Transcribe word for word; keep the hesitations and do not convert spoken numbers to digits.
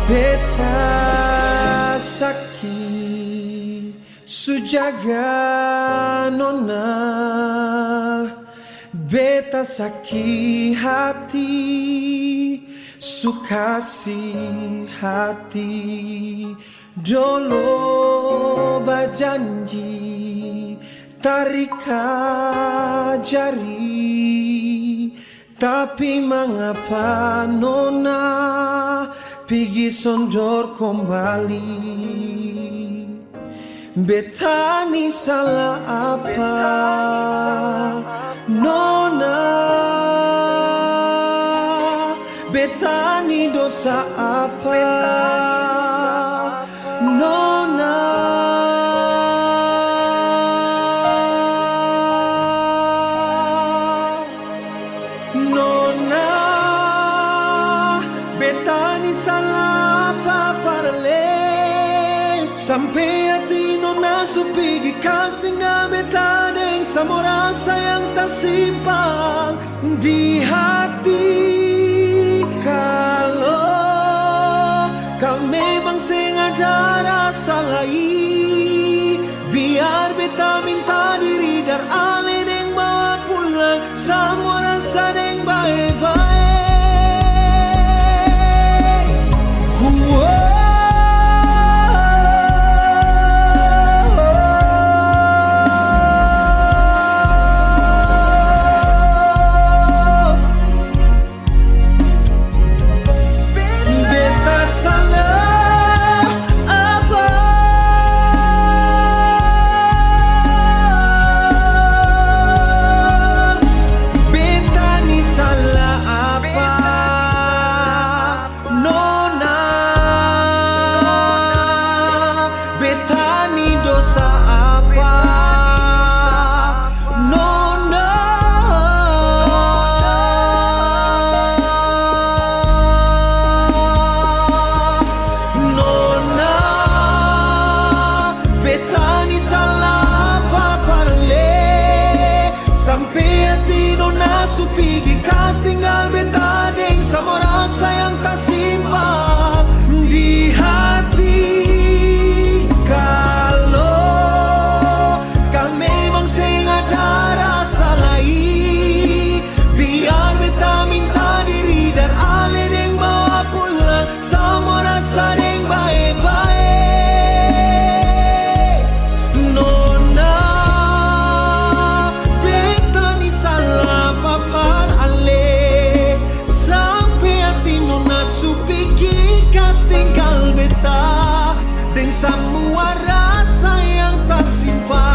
Beta saki su jaga nona, beta saki hati su kasi hati. Dolo bajanji tarika jari, tapi mangapa nona pigi sondor kombali? Beta ni sala apa, nona? Beta ni dosa apa, nona? Nona, beta ni sala apa parale, sampe hati nona su pigi kas tinggal beta deng samua rasa yang tasimpang di hati. Kalo kal memang sengaja rasa lai, biar beta minta diri dar ale deng bawa pulang samua rasa deng bae-bae. Kuat. Beta salah apa? Beta ni salah apa, nona? Beta ni dosa apa, nona? Nona, beta ni salah apa parale, sampe hati nona su pigi kas tinggal beta deng samua rasa yang tasimpang di hati. Kalo kal memang seng ada rasa lai, biar beta minta diri dan ale deng bawa pulang samua rasa deng bae-bae. Nona, beta ni salah apa par ale, sampe hati nona su pigi kas tinggal beta deng samua rasa yang tasimpan.